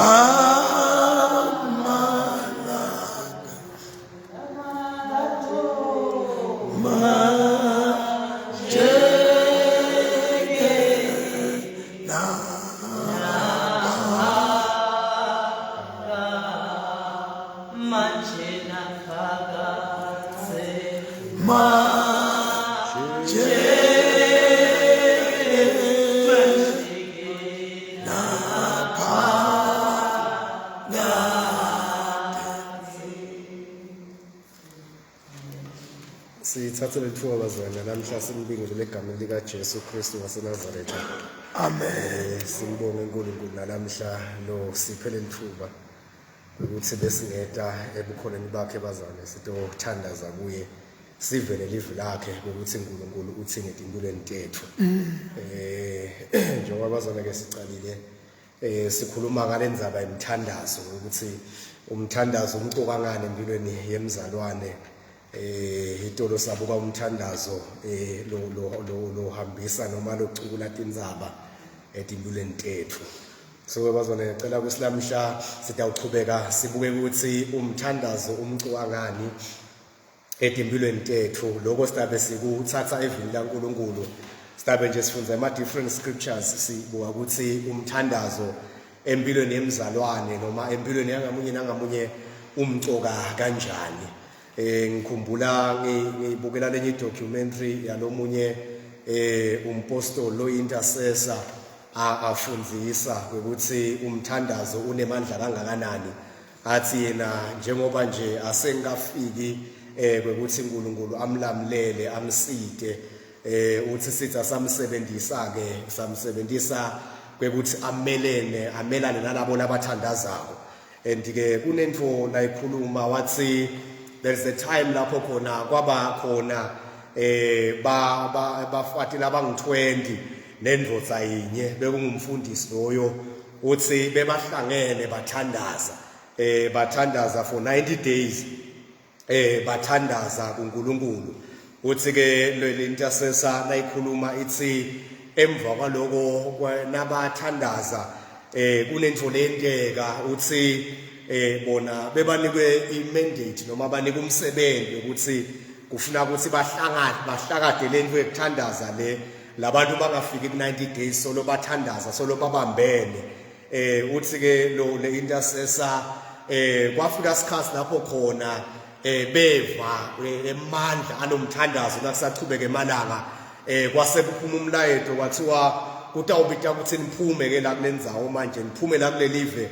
Amalanga majeke na. Manje naphakadze. Manje Sithathe lethuba bazalwane namhla simbingelele egameni likaJesu Kristu waseNazaretha. Amen. Simbonge uNkulunkulu nalamhla lo siphe lelithuba ukuthi besingeta ebukhoneni bakhe bazalwane sitothandaza kuye sive lelivi lakhe ukuthi uNkulunkulu uthi ngetimpilweni tethu. Njengoba bazalwane ke sicalile sikhuluma ngalendzaba yemthandazo ukuthi umthandazo umcoka ngani empilweni yemzalwane. Itolo sabuka umthandazo lo lo lo lohambisa noma locukula tindzaba etimpilweni tethu. So bazalwane ngicela ukuthi lamhla sitawuchubeka sibuke ukuthi umthandazo umcoka ngani etimpilweni tethu. Lokho sitabe sikuthatha evini laNkulunkulu, sitabe nje sifunda ama different scriptures, sibuka ukuthi umthandazo empilweni yemzalwane noma empilweni yangamunye nangamunye umcoka kanjani. Ngikhumbula ngibukela lenye documentary yalomunye umpostoli lo intercessor afundzisa ukuthi umthandazo unemandla kangakanani. Athi yena njengoba nje asengafiki kwekuthi uNkulunkulu amlamlele amsite, uthi sithi asamsebenzisa ke samsebenzisa kwekuthi amelene amelane nalabo labathandazako. And ke kunento la ikhuluma wathi there's a time lapho khona kwaba khona ba bafati labangu20 nendvodza yinye bekungumfundisi loyo, uthi bebahlangene bathandaza, bathandaza for 90 days, bathandaza kuNkulunkulu. Uthi ke le intercessor nayikhuluma ithi emva kwaloko nabathandaza kunento lenteka, uthi bona bebanikwe imandate noma banikwe umsebenzi ukuthi kufuna ukuthi bahlangane bahlakade lento yokuthandaza le, labantu bangafiki ku 90 days solo bathandaza solo babambene. Uthi ke lo le intercessor kwafika isikhathi lapho khona beva emandla alomthandazo nakusachubeka emalanga, kwase kuphuma umlayeto kwathiwa kutawubita ukuthi niphume ke la kulendzawo manje, niphume la kulelive,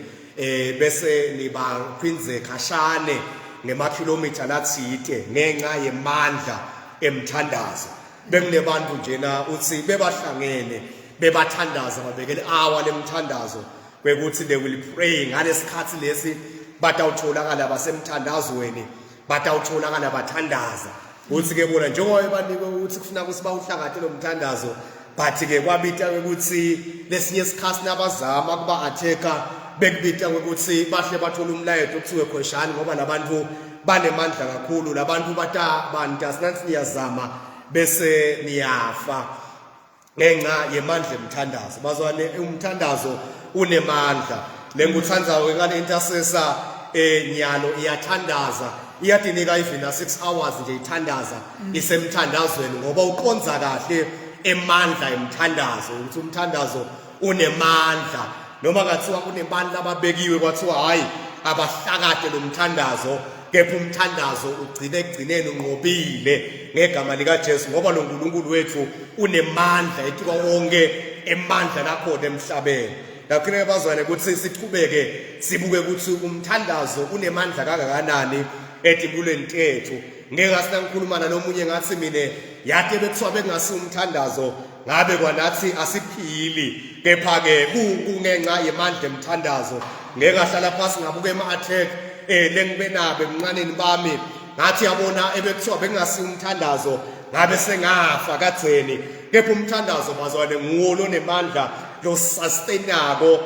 bese niba phindze khashane ngemakhilomitha latsite ngenxa yemandla emthandazo. Bekunebantu njena uthi bebahlangene bebathandaza babekele awa lemthandazo kwekuthi they will pray ngalesikhathi lesi, batawutholakala basemthandazweni, batawutholakala bathandaza. Uthi ke bona njengoba bebanikwe ukuthi kufuna ukuthi bawuhlangate lo mthandazo, but ke kwabita ukuthi lesinye isikhathi nabazama kuba attacker bekubita ukuthi bahle bathola umlayeto okuthiwe khoshani ngoba labantu banemandla kakhulu, labantu bata banta sinansi niyazama bese niyafa ngenxa yemandla emthandazo. Bazwane, umthandazo unemandla. Lengikuthandayo ngale intercessor nyalo iyathandaza, iyadinika even na 6 hours nje ithandaza isemthandazweni ngoba uqonza kahle emandla emthandazo ukuthi umthandazo unemandla. Noma ngathiwa kunebantu ababekiwe kwathiwa hayi abahlakade lo mthandazo, kepha umthandazo ugcine ekugcineni unqobile ngegama likaJesu, ngoba lo nkulunkulu wethu unemandla etuka wonke emandla lakhona emhlabeni. Ngakho bazwane ukuthi sichubeke sibuke ukuthi umthandazo unemandla kangakanani etimpilweni tethu. Ngeke ngasina ngikhuluma nalomunye ngathi mina yade bekuthiwa bekungasi umthandazo ngabe kwanathi asiphili, kepha ke kungenxa yemandla emthandazo. Ngeke ngahlala phansi ngabuka ema-attack lengibe nabo ebuncaneni bami, ngathi yabona ebekuthiwa bekungasi umthandazo ngabe sengafa kadzeni, kepha umthandazo bazwane nguwo lonemandla losustainako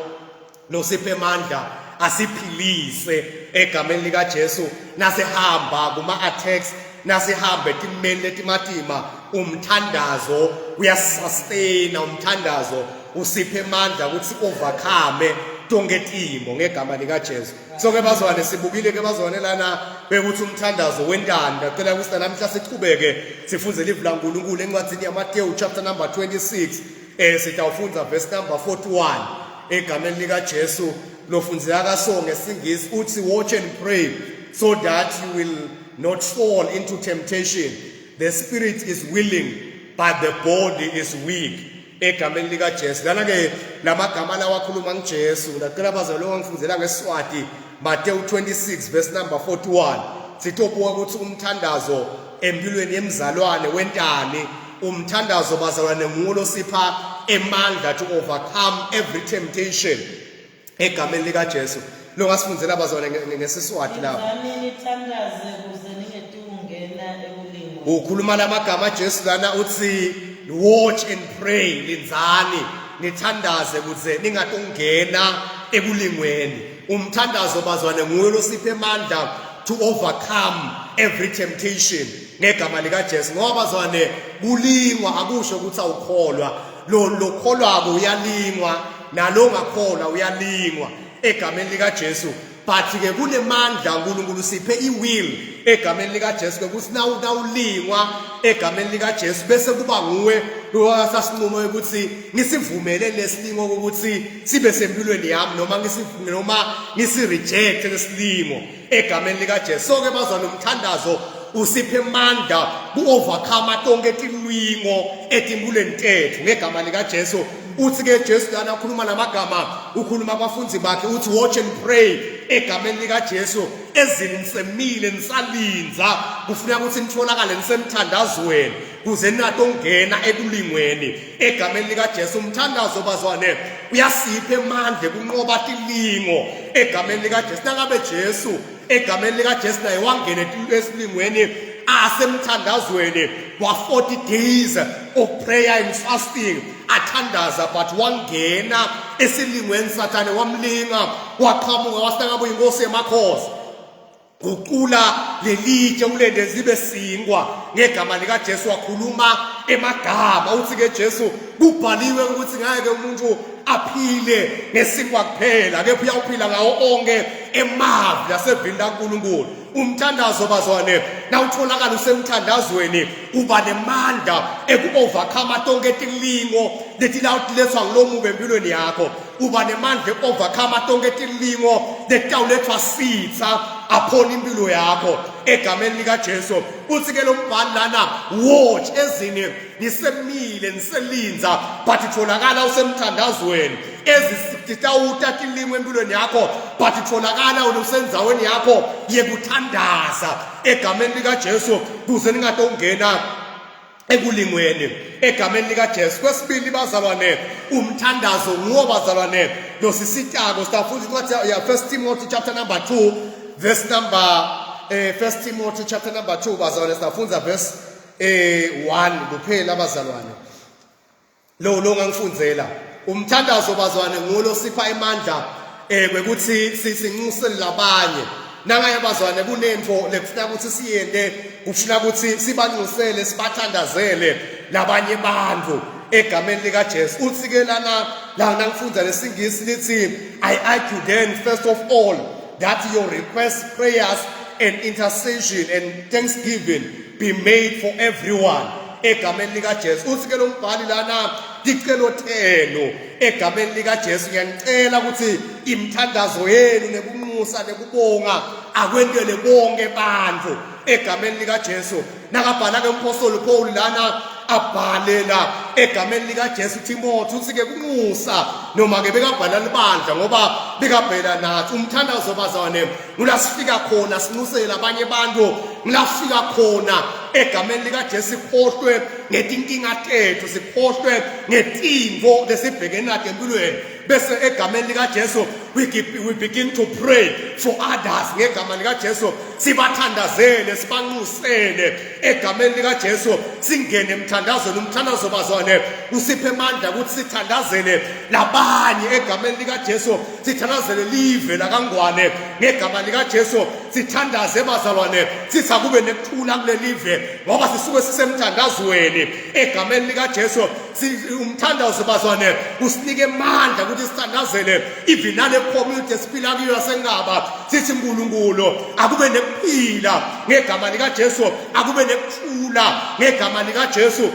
losiphe amandla asiphilise egameni likaJesu. Nasihamba kuma attacks, nasihamba etimeni letimatima, umthandazo uyasustain, umthandazo usiphe amandla ukuthi overcome tonke timo ngegama likaJesu. So ke bazwane, sibukile ke bazwane lana bekuthi umthandazo wentanda. Cela ukuthi namhla sichubeke sifunze livi laNkulunkulu encwadini yaMateyu chapter number 26, sitawufundza verse number 41 egameni likaJesu. Lofundzeka kaso ngesingisi uthi, "Watch and pray so that you will not fall into temptation. The spirit is willing, but the body is weak." Egameni likaJesu. Lana ke lamagama lawa akhuluma ngiJesu. Ngicela bazalwane ongifundzela ngeSwati Matthew 26 verse number 41, sitobuka ukuthi umthandazo empilweni yemzalwane wentani. Umthandazo bazalwane nguwo losipha emandla to overcome every temptation egameni likaJesu. Lo ngasifundzela bazalwane ngesiswati lapho. Lindzani nithandaze kuze ningetukungena ekulingweni. Ukhuluma lamagama Jesu lana, uthi, "Watch and pray," lindzani nithandaze kuze ningatongena ekulingweni. Umthandazo bazwane nguye losiphe amandla to overcome every temptation ngegama likaJesu, ngoba bazwane kulingwa akusho ukuthi awukholwa. Lo lokholwako uyalingwa, nalo ngakholwa uyalingwa egameni likaJesu, but ke kunemandla uNkulunkulu siphe iwill egameni likaJesu ke ukuthi nawu nawulingwa egameni likaJesu bese kuba nguwe lowasasinqumo ukuthi ngisivumele lesilingo ukuthi sibe sempilweni yami noma ngisivume noma ngisi-reject lesilingo egameni likaJesu. So ke bazwa nomthandazo usiphe amandla ku-overcome tonke tilwingo etimpilweni tethu ngegama likaJesu. Uthi ke Jesu lana ukhuluma lamagama, ukhuluma abafundi bakhe, uthi, "Watch and pray," egameni likaJesu. Ezini nisemile nisalinza, kufuneka ukuthi nitholakale nisemthandazweni kuze ningatongena ekulingweni egameni likaJesu. Umthandazo bazwane uyasipha emandla ekunqoba tilingo egameni likaJesu. Nangabe Jesu egameni likaJesu naye wangena esilingweni asemthandazweni wa 40 days of prayer and fasting athandaza, but wangena esilingweni, Sathane wamlinga, waqhamuka wasingabe uyinkosi yemakhosi, guqula lelitshe ulende zibe sinkwa ngegama likaJesu. Wakhuluma emagama, uthi ke Jesu, kubhaliwe ukuthi ngeke umuntu aphile ngesinkwa kuphela, kepha uyawuphila ngawo onke emavi asevini laNkulunkulu. Umthandazo bazwane, nawutholakala usemthandazweni uba nemandla eku-overcome tonke tilingo letilawulethwa ngulomubi empilweni yakho. Uba nemandla eku-overcome tonke tilingo letitawulethwa sitha aphona impilo yakho egameni likaJesu. Uthi ke lo mbhali lana, watch ezini nisemile niselinza, but tholakala usemthandazweni. Ezitawuta tilimo empilweni yakho, but tholakala usendzaweni yakho yekuthandaza egameni likaJesu kuze ningatongena ekulingweni egameni likaJesu. Kwesibili bazalwane, umthandazo nguwo bazalwane losisitako. Sitafunda incwadi ya First Timothy chapter number 2 verse number First Timothy chapter number 2 bazalwane, sitafunda verse 1 kuphela bazalwane. Lo ngangifundzela umthandazo bazwane nguwo losipha emandla kwekuthi sinxusele labanye. Nangaye bazwane kunento lekufuna ukuthi siyente, kufuna ukuthi sibanxusele sibathandazele labanye bantu egameni likaJesu. Uthi ke lana la nangifunda lesingisi lithi, "I argue then first of all that your requests, prayers and intercession and thanksgiving be made for everyone," egameni likaJesu. Uthi ke lo mbhali lana, ticelo tenu egameni likaJesu, ngiyanicela ukuthi imithandazo yenu nekunxusa nekubonga akwentele bonke bantu egameni likaJesu. Nakabhala ke umpostoli Paul lana, abhalela egameni likaJesu Timothy, uthi ke kunxusa noma ke bekabhala libandla ngoba bekabhela nathi. Umthandazo bazwane ngulasifika khona sinxusela abanye abantu, ngilafika khona egameni likaJesu sikhohlwe ngetinkinga tethu, sikhohlwe ngetimvo lesibhekene nato empilweni, bese egameni likaJesu We begin to pray for others ngegama likaJesu, sibathandazele, sibanxusele egameni likaJesu, singene emthandazweni. Umthandazo bazwane usiphe amandla ukuthi sithandazele labanye egameni likaJesu, sithandazele live lakaNgwane ngegama likaJesu, sithandaze bazalwane, sithi akube nekuthula kulelive ngoba sisuke sisemthandazweni egameni likaJesu. Umthandazo bazwane usinike amandla ukuthi sithandazele even nale community esiphila kuyo yaseNkaba, sithi uNkulunkulu akube nekuphila ngegama likaJesu, akube nekuthula ngegama likaJesu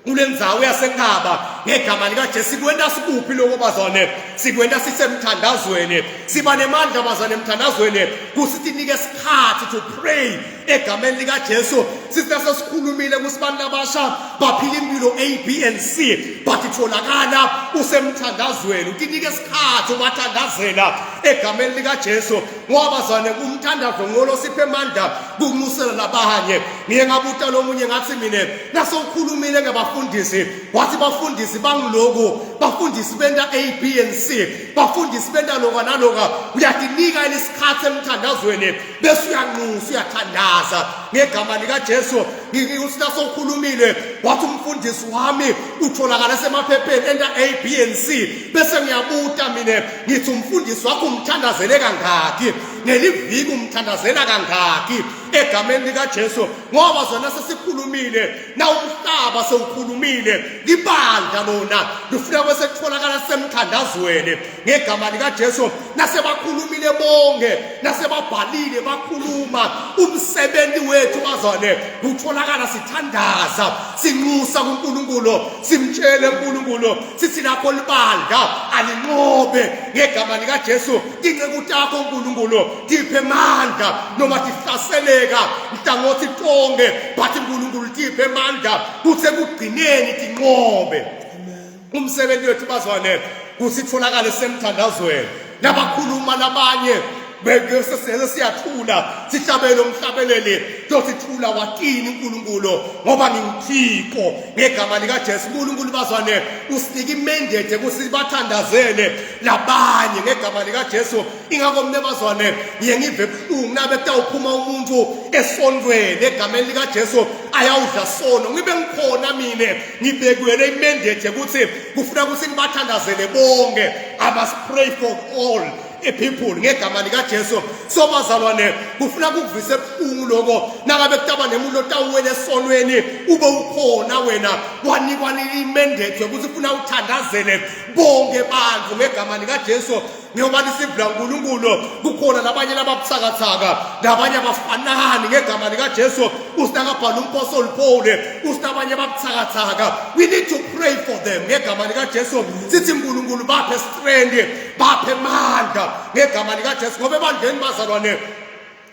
kule ndzawo yaseNkaba ngegama likaJesu. Sikwenta sikuphi lokho bazwane? Sikwenta sisemthandazweni, siba nemandla bazwane emthandazweni, kusitinike isikhathi to pray egameni likaJesu. Sithi sesikhulumile kusibantu abasha baphila impilo A, B and C, but itholakala usemthandazweni, utinike isikhathi ubathandazela egameni likaJesu, ngoba zwane umthandazo ngolo siphe amandla kunxusela labanye. Ngiye ngabuta lomunye ngathi mina nasewukhulumile ngabafundisi, wathi bafundisi bangiloku, bafundisi benta A, B and C, bafundisi benta loka naloka. Uyatinika isikhathi emthandazweni bese uyanxusa, uyathandaza ngegama likaJesu. Ngikuthi nasewukhulumile wathi umfundisi wami utholakala esemaphepheni enta A, B and C, bese ngiyabuta mina ngithi umfundisi wakho umthandazele kangaki ngeliviki, umthandazela kangaki egameni likaJesu? Ngoba zona sesikhulumile na umhlaba sewukhulumile, libandla lona lifuna kwese kutholakala semthandazweni ngegama likaJesu. Nasebakhulumile bonke, nasebabhalile bakhuluma, umsebenzi wethu bazwane kutholakala sithandaza, sinxusa kuNkulunkulu, simtshele uNkulunkulu sithi lapho libandla alinqobe ngegama likaJesu. Tinceku takho uNkulunkulu tiphe amandla noma tihlaseleka nhlangothi tonke, but uNkulunkulu tiphe amandla kuthi ekugcineni tinqobe. Umsebenzi wethu bazwane kusitholakale semthandazweni, nabakhuluma labanye bese siyathula, sihlabele umhlabeleli tosithula watini uNkulunkulu ngoba nginguThixo ngegama likaJesu. uNkulunkulu bazwane usinike imandate ukuthi bathandazele labanye ngegama likaJesu. Ingakho mina bazwane ngiye ngive ebuhlungu nabe kutawuphuma umuntu esontweni egameni likaJesu ayawudla sono, ngibe ngikhona mina ngibekwele imandate ukuthi kufuna ukuthi ngibathandazele bonke. I must pray for all people ngegama likaJesu. So bazalwane kufuna kukuvise ebuhlungu lokho nangabe kutaba nemuntu otawuwela esonweni ube ukhona wena wanikwa imandate ukuthi ufuna uthandazele bonke bantu ngegama likaJesu. Ngiyoba lisivula uNkulunkulu kukhona labanye lababuthakathaka nabanye abafanani ngegama likaJesu. Usinakabhala umpostoli Paul usinabanye ababuthakathaka, we need to pray for them ngegama likaJesu. Sithi uNkulunkulu baphe strength, baphe amandla ngegama likaJesu, ngoba ebandleni bazalwane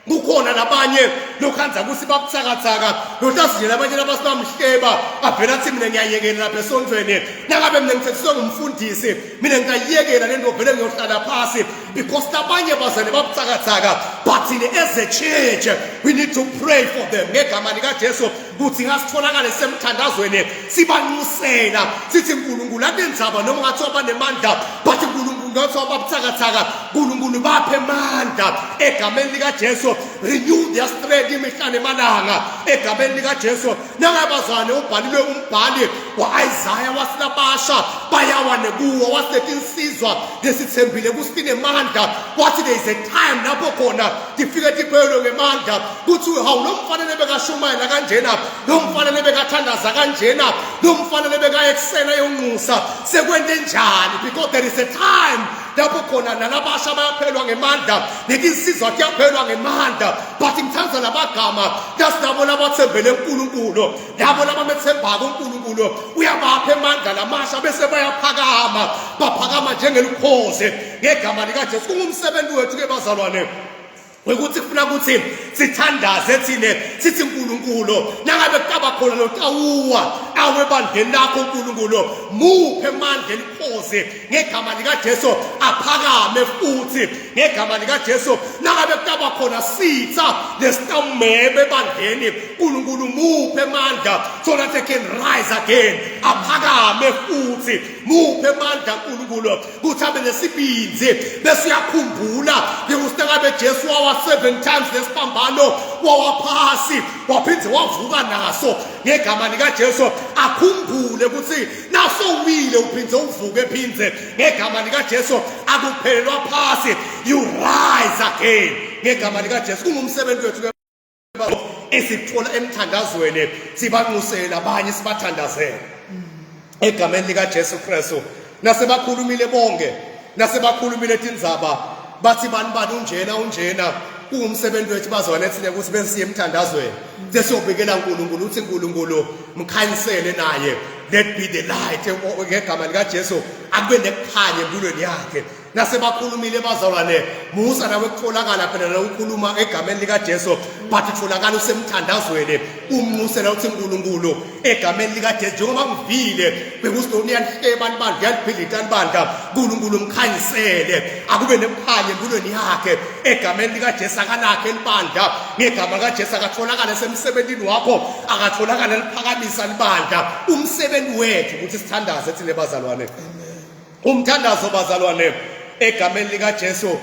kukhona labanye lokhanza ukuthi babuthakathaka, nohlazi nje labanye labasibamhleba avela athi mina ngiyayekela lapha esontweni, nangabe mina ngithethiswe ngumfundisi mina ngingayiyekela le nto vele ngiyohlala phasi, because labanye bazane babuthakathaka. But in as a church we need to pray for them ngegama likaJesu, kuthi ngasitholakale semthandazweni sibanxusela, sithi uNkulunkulu akunenzaba noma ngathiwa banemandla, but uNkulunkulu ngathiwa babuthakathaka, uNkulunkulu baphe amandla egameni likaJesu, renew their strength imihla nemalanga egameni likaJesu. Nangabazwane ubhalilwe umbhali wa-Isaya wasilabasha bayawa nekuwo, wasethi insizwa lesithembile kusinemandla, wathi there is a time lapho khona tifike tiphelwe ngemandla, kuthi hawu lo mfana lebekashumayela kanjena, lo mfana lebekathandaza kanjena, lo mfana lebekaya ekuseni ayonxusa, sekwente njani? Because there is a time lapho khona nalabasha bayaphelwa ngemandla, netinsizwa kuyaphelwa ngemandla. But ngithanda labagama lasilabo labathembele uNkulunkulu, labo labamethembako uNkulunkulu uyabapha amandla lamasha bese bayaphakama, baphakama njengelukhozi ngegama likaJesu. Kungumsebenzi wethu ke bazalwane. Wekuthi kufuna ukuthi sithandaze thine sithi uNkulunkulu nangabe kutaba khona lotawuwa awe ebandleni lakho uNkulunkulu muphe amandla elikhozi ngegama likaJesu aphakame futhi ngegama likaJesu nangabe kutaba khona sitha lesitameme ebandleni uNkulunkulu muphe amandla so that they can rise again aphakame futhi muphe amandla uNkulunkulu kuthi abe nesibinzi bese uyakhumbula ukuthi ngabe Jesu wawa 7 times lesiphambano wawaphasi waphinde wavuka naso ngegama likaJesu akhumbule ukuthi nasowile uphinde uvuke phinde ngegama likaJesu akuphelelwa phasi you rise again ngegama likaJesu. Kungumsebenzi wethu esithola emthandazweni, sibanxusele abanye, sibathandazele egameni likaJesu Kristu. Nasebakhulumile bonke, nasebakhulumile tindzaba, bathi bani bani unjena unjena, kungumsebenzi wethu bazwane thina ukuthi besiye emthandazweni sesiyobikela uNkulunkulu uthi uNkulunkulu mkhanyisele naye, let be the light ngegama likaJesu, akube nekukhanya empilweni yakhe. Nasebakhulumile bazalwane, musa nawe kutholakala phela la ukhuluma egameni likaJesu, but utholakala usemthandazweni umnxusela uthi uNkulunkulu egameni likaJesu, njengoba ngivile bekusidoni yalihleba libandla yaliphilita libandla, uNkulunkulu umkhanyisele akube nekukhanya empilweni yakhe egameni likaJesu. Akalakhe libandla ngegama likaJesu, akatholakala esemsebenzini wakho, akatholakala liphakamisa libandla. Umsebenzi wethu ukuthi sithandaze thina bazalwane. Umthandazo bazalwane egameni likaJesu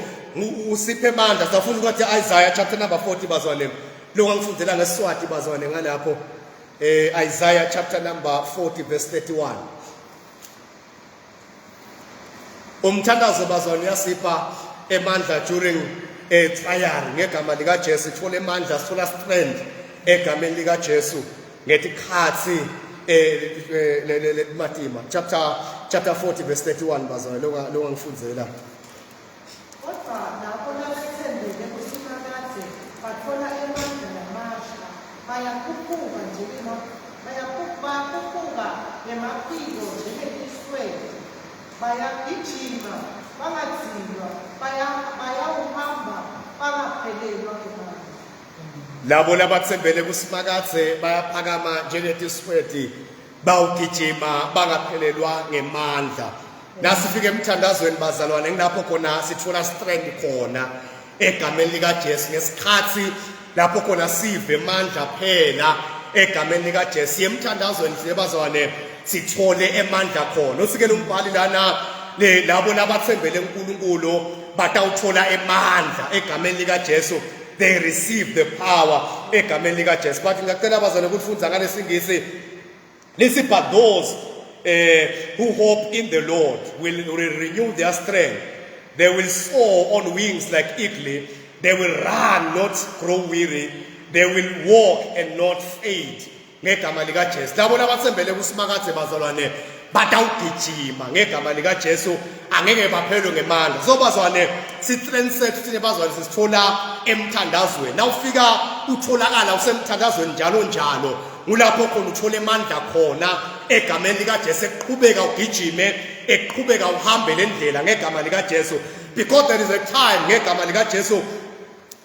usiphe amandla. Safuna ukuthi Isaiah chapter number 40 bazalwane, lokho angifundela ngeSiswati bazalwane ngalapho, Isaiah chapter number 40 verse 31. Umthandazo bazalwane uyasipha emandla during a trial ngegama likaJesu. Sithola emandla, sithola strength egameni likaJesu ngetikhatsi lematima. Chapter 40 verse 31 bazalwane, lokho ngifundzela. Kodwa labo labetsembele kuSimakadze batfola emandla lamasha, bayakhuphuka bayakhuphuka ngemaphiko njengetisweti, bayagijima bangadzinwa, bayawuhamba bangaphelelwa ngemandla. Labo labathembele kuSimakadze bayaphakama njengetisweti, bawugijima bangaphelelwa ngemandla. Nasifika emthandazweni bazalwane, ngilapho khona sithola strength khona egameni likaJesu. Ngesikhathi lapho khona sive amandla phela egameni likaJesu, emthandazweni siye bazalwane sithole emandla khona. Usikele umbhali lana, labo labathembele uNkulunkulu batawuthola emandla egameni likaJesu. They receive the power egameni likaJesu. But ngiyacela abazalwane ukufunda ngalesingisi lisi, but those who hope in the Lord will renew their strength. They will soar on wings like eagle. They will run, not grow weary. They will walk and not faint ngegama likaJesu. Labo labathembele kuSimakadze bazalwane batawugijima ngegama likaJesu, angeke baphelwe ngemandla. So bazalwane, si-strength sethu thina bazalwane sisithola emthandazweni. Nawufika utholakala usemthandazweni njalo njalo, ngulapho khona uthola emandla khona egameni likaJesu, eqhubeka ugijime, eqhubeka uhambe le ndlela ngegama likaJesu, because there is a time ngegama likaJesu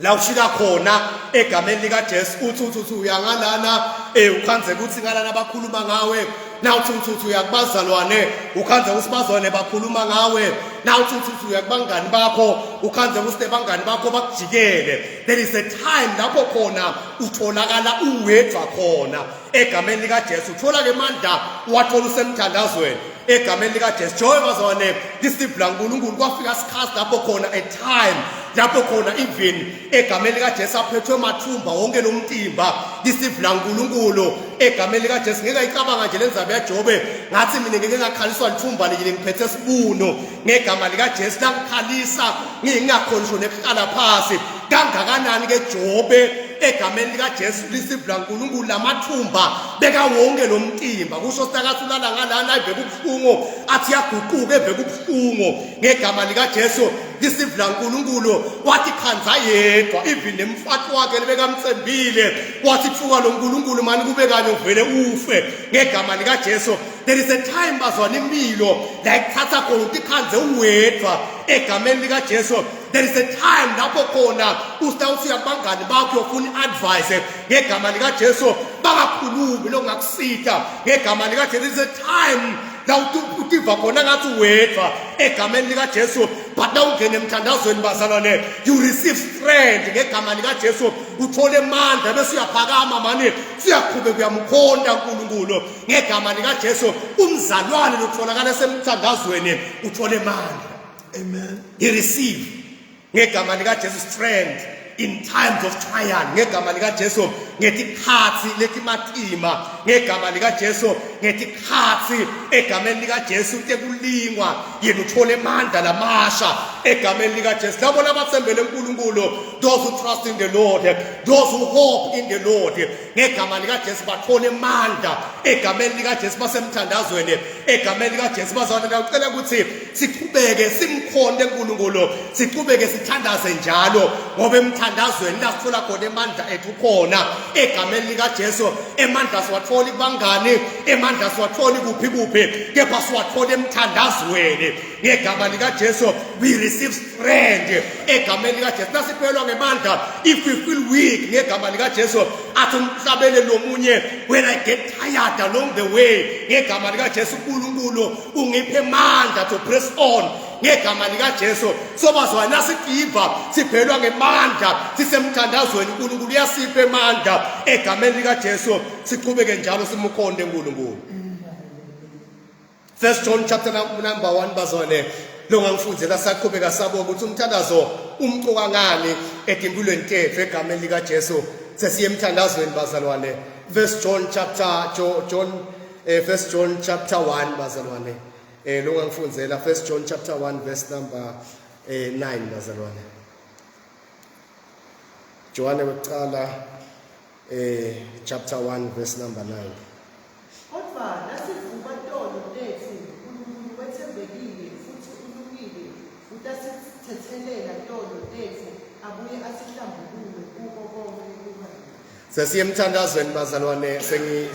la ufika khona egameni likaJesu uthi uthi uthi uyangalana, ukhanze ukuthi ngalana bakhuluma ngawe, na uthi uthi uthi uyakubazalwane, ukhanze ukuthi bazalwane bakhuluma ngawe, na uthi uthi uthi uyakubangani bakho, ukhanze ukuthi bangani bakho bakujikele. There is a time lapho khona utholakala uwedwa khona egameni likaJesu. Uthola ke amandla wathola usemthandazweni egameni likaJesu. Joy bazalwane, lisibla uNkulunkulu kwafika isikhathi lapho khona, a time lapho khona even egameni likaJesu aphethwe mathumba wonke lo mtimba, lisivula uNkulunkulu egameni likaJesu. Ngeke ayicabanga nje lenzaba yaJobe, ngathi mina ngeke ngakhaliswa lithumba linye ngiphethe sibuno ngegama likaJesu, langikhalisa ngingakhoni ngisho nekuhlala phasi. Kangakanani ke Jobe egameni likaJesu, lisivula uNkulunkulu lamathumba beka wonke lo mtimba, kusho sakathi ulala ngalana iveke ubuhlungu, athi yaguquka eveke ubuhlungu ngegama likaJesu. Lisivula uNkulunkulu wathi khanza yedwa, even nemfati wakhe lebekamtsembile wathi thuka lo nkulunkulu mani kube kanye uvele ufe ngegama likaJesu. There is a time bazwana impilo la ikuthatha khona ukuthi khanze uwedwa. Egameni likaJesu, there is a time lapho khona usitawuthi abangani bakho uyofuna i-advice, ngegama likaJesu bangakhulumi lokungakusita. Ngegama likaJesu, there is a time la utiva khona ngathi uwedwa, egameni likaJesu, but na ungena emthandazweni bazalwane, you receive strength ngegama likaJesu. Uthole amandla bese uyaphakama mani, siyaqhubeka uyamkhonta uNkulunkulu ngegama likaJesu. Umzalwane lotholakala esemthandazweni uthole amandla. Amen. He receive ngegama likaJesu strength in times of trial, ngegama likaJesu, ngetikhatsi letimatima, ngegama likaJesu, ngetikhatsi egameni likaJesu tekulingwa, yena uthole amandla lamasha egameni likaJesu. Labo labathembele uNkulunkulu, those who trust in the Lord, those who hope in the Lord, ngegama likaJesu bathole amandla egameni likaJesu basemthandazweni, egameni likaJesu. Bazalwane, ngiyacela ukuthi siqhubeke simkhonte uNkulunkulu, siqhubeke sithandaze njalo, ngoba emthandazweni la sithola khona amandla ethu khona, egameni likaJesu. Emandla siwatholi kubangani, emandla siwatholi kuphi kuphi, kepha siwatholi emthandazweni. Ngegama likaJesu we receive strength egameni likaJesu. Nasiphelwa ngemandla, if we feel weak, ngegama likaJesu, athi umhlabele lomunye, "When I get tired along the way," ngegama likaJesu, uNkulunkulu ungiphe amandla to press on, ngegama likaJesu. Sobazwana, nasitiva siphelwa ngemandla sisemthandazweni, uNkulunkulu uyasipha amandla egameni likaJesu, siqhubeke njalo simukhonde uNkulunkulu. First John chapter number 1, bazwane, lo ngangifundela saqhubeka sabonga ukuthi umthandazo umcoka ngani edimpilweni tethu, egameni likaJesu. Sesiye emthandazweni bazalwane. First John chapter John First John chapter 1, bazalwane, lo ngangifundzela First John chapter 1 verse number 9, bazalwane. Johane wekucala chapter 1 verse number 9. Kodwa nasivuma tono tetfu, uNkulunkulu wetsembekile futhi ulungile, utasithethelela tono tetfu abuye asihlambulule kuko konke kungalungi. Sesiye emthandazweni bazalwane,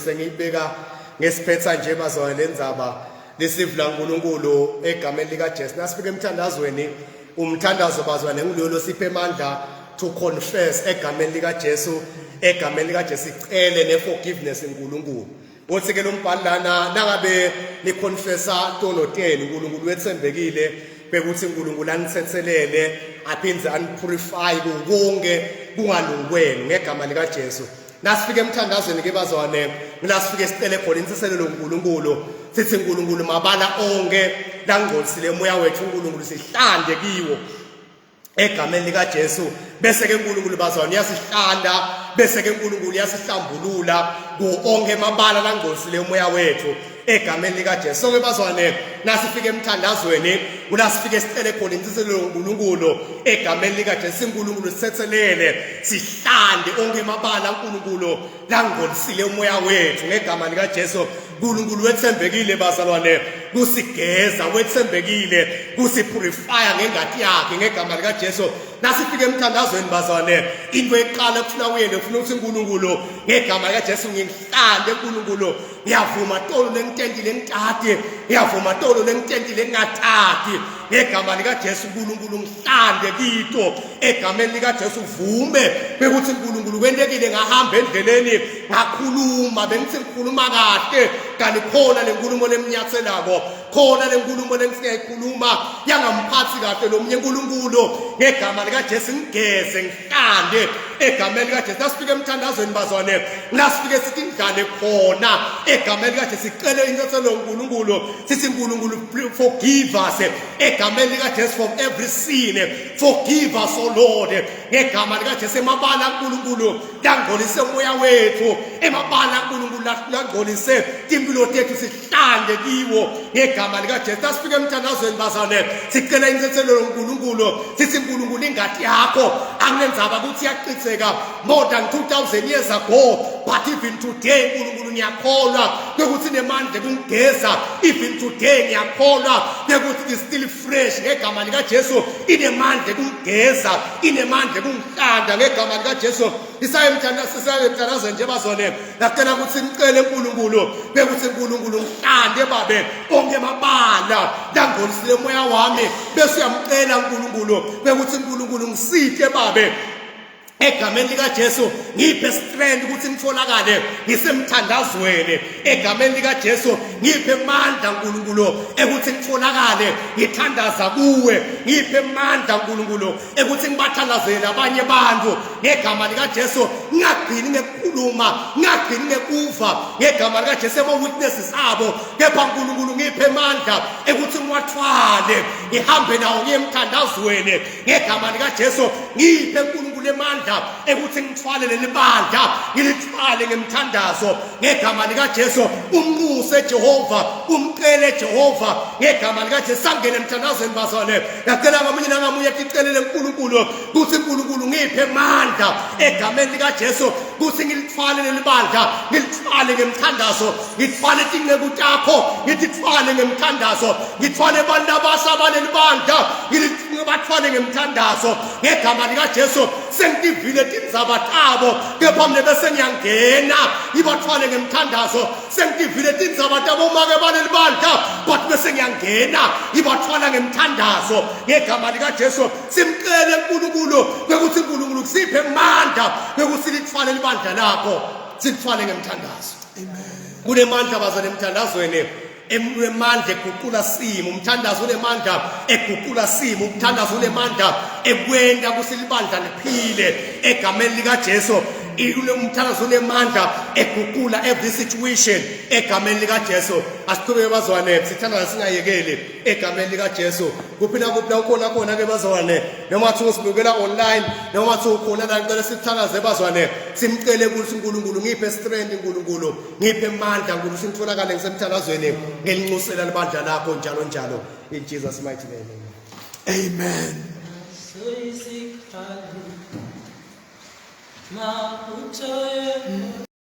sengiyibeka ngesiphetha nje bazalwane lenzaba lisivula uNkulunkulu egameni likaJesu. Nasifika emthandazweni, umthandazo bazalwane ngilolo siphe amandla to confess egameni likaJesu, egameni likaJesu icele ne-forgiveness uNkulunkulu. Uthi ke lo mbhali lana, nangabe niconfessa tono tenu, uNkulunkulu wetsembekile bekuthi uNkulunkulu anithethelele aphindze anipurify konke kungalungi kwenu, ngegama likaJesu. Nasifika emthandazweni ke bazwane, ngila sifike sicele khona intsiselelo uNkulunkulu, sithi uNkulunkulu mabala onke langcolisile umoya wethu, uNkulunkulu sihlande kiwo egameni likaJesu. Bese ke uNkulunkulu bazwana uyasihlanda, bese ke uNkulunkulu uyasihlambulula ku onke amabala langcolisile umoya wethu egameni likaJesu. Sonke bazwane, nasifike emthandazweni kula sifike sicele khona intsiselelo uNkulunkulu egameni likaJesu. uNkulunkulu sithethelele, sihlande onke amabala uNkulunkulu langcolisile umoya wethu ngegama likaJesu. uNkulunkulu wethembekile bazalwane kusigeza, wethembekile kusipurifya ngengati yakhe, ngegama likaJesu. Nasifika emthandazweni bazalwane, into eqala kufuna uyende ufuna ukuthi uNkulunkulu ngegama likaJesu ngihlande. uNkulunkulu, ngiyavuma tolo lengitentile ngitati, ngiyavuma tolo lengitentile ngingatati, ngegama likaJesu. uNkulunkulu ngihlande kito egameni likaJesu. Vume bekuthi uNkulunkulu kwentekile ngahamba endleleni ngakhuluma, bengithi ngikhuluma kahle, kanti khona lenkulumo lemnyathelako khona, lenkulumo lengisingayikhuluma yangamphathi kahle lo munye. uNkulunkulu ngegama likaJesu ngigeze, ngihlande egameni likaJesu. Nasifike emthandazweni bazwane, nasifike sithi indlale khona egameni likaJesu, sicele intsetselo uNkulunkulu, sithi uNkulunkulu forgive us egameni likaJesu from every sin. Forgive us, O Lord, ngegama likaJesu, emabala uNkulunkulu langcolise umoya wethu, emabala uNkulunkulu langcolise timpilo tethu, sihlande kiwo ngegama likaJesu. Nasifike emthandazweni bazane, sicela intsetselo uNkulunkulu. uNkulunkulu, sithi uNkulunkulu ingadi yakho anginenzaba ukuthi iyachitheka more than 2000 years ago, but even today uNkulunkulu ngiyakholwa ukuthi nemandla kungigeza. Even today ngiyakholwa ukuthi is still fresh ngegama lika Jesu, inemandla kungigeza, inemandla kungihlanda ngegama lika Jesu. Isaye mthandaze nje bazone, ngacela ukuthi ngicele uNkulunkulu bekuthi uNkulunkulu ngihlande babe onke amabala langolisile moya wami, bese uyamcela uNkulunkulu bekuthi uNkulunkulu ngisite babe egameni likaJesu, ngiphe strength ukuthi ngitholakale ngisemthandazweni egameni likaJesu, ngiphe amandla uNkulunkulu ekuthi ngitholakale ngithandaza kuwe, ngiphe amandla uNkulunkulu ekuthi ngibathandazele abanye abantu ngegama likaJesu, ngingagcini ngekukhuluma, ngingagcini ngekuva ngegama likaJesu ema-witnesses abo, kepha uNkulunkulu ngiphe amandla ekuthi ngiwathwale ngihambe nawo ngiye emthandazweni ngegama likaJesu, ngiphe uNkulunkulu amandla ekuthi ngithwale leli bandla, ngilithwale ngemthandazo ngegama likaJesu. Umnxuse Jehova, umcele Jehova ngegama likaJesu. Sangene emthandazweni bazalwane, ngacela ngamunye nangamunye aticelele uNkulunkulu ukuthi uNkulunkulu ngiphe amandla egameni likaJesu ukuthi ngilithwale leli bandla, ngilithwale ngemthandazo, ngithwale tinceku takho, ngithithwale ngemthandazo, ngithwale abantu abasha baleli bandla, ngibathwale ngemthandazo ngegama likaJesu. Sengitivile tindzaba tabo, kepha mina bese ngiyangena ngibathwale ngemthandazo. Sengitivile tindzaba tabo make baleli bandla, but bese ngiyangena ngibathwala ngemthandazo ngegama likaJesu. Simcele uNkulunkulu ukuthi uNkulunkulu kusiphe amandla ukuthi lithwale libandla lakho, silithwale ngemthandazo. Amen. Kunemandla bazane emthandazweni, emandla eguqula simo. Umthandazo unemandla eguqula simo, umthandazo unemandla ekwenda kusilibandla liphile egameni likaJesu. Umthandazo unemandla eguqula every situation egameni likaJesu. Asiqhubeke bazwane, sithandaza singayekeli egameni likaJesu. Kuphi nakuphi la ukhona khona ke bazwane, noma thi usibukela online, noma thi ukhona la, ngicela sithandaze bazwane, simcele ukuthi uNkulunkulu ngiphe strength, uNkulunkulu ngiphe amandla, uNkulunkulu singitholakale ngisemthandazweni ngelinxusela libandla lakho njalo njalo, in Jesus mighty name. Amen. Soyisikhalu mabutho.